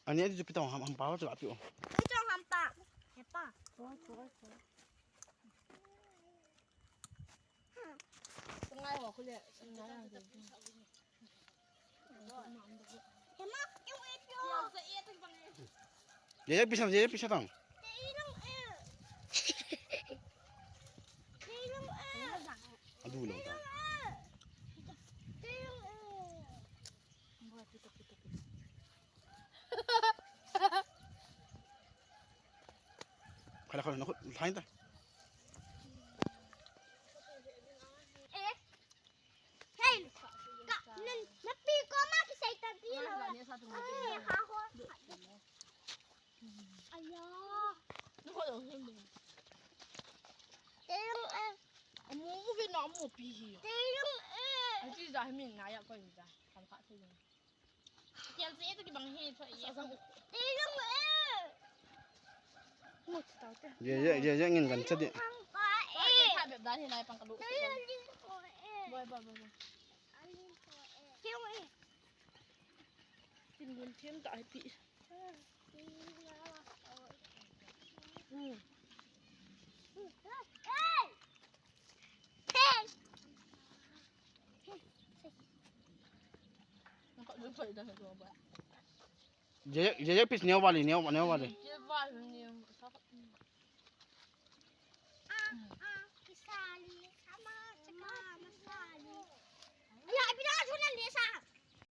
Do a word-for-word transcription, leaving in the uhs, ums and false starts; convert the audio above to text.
Ani ati chu pi tong ham, ham pa chu api o. Pi tong ham pa. He pa. Ye ye pisa, ye ye pisa tong. Adu lo ta. Khala khala na khut thain ta. Hey, ka, nan, na pi ko ma ki sai ta pi lo. Ai, ha ho. Aya. Teyong eh. Amu u vi na amu pi hi. Teyong eh. Aji ja hi min na ya ko ni ja. Kan ka thei. Kian se tu ki bang hi tho ye. Teyong eh. Ye ye ye ye ngin gan cha di. Ye tha bep dan hi nai pang ka lu. Boy boy boy boy. Teyong eh. Tin gun thim ta ai pi. Ye ye pis neo wali neo neo wali. Ya, bila sunan desa.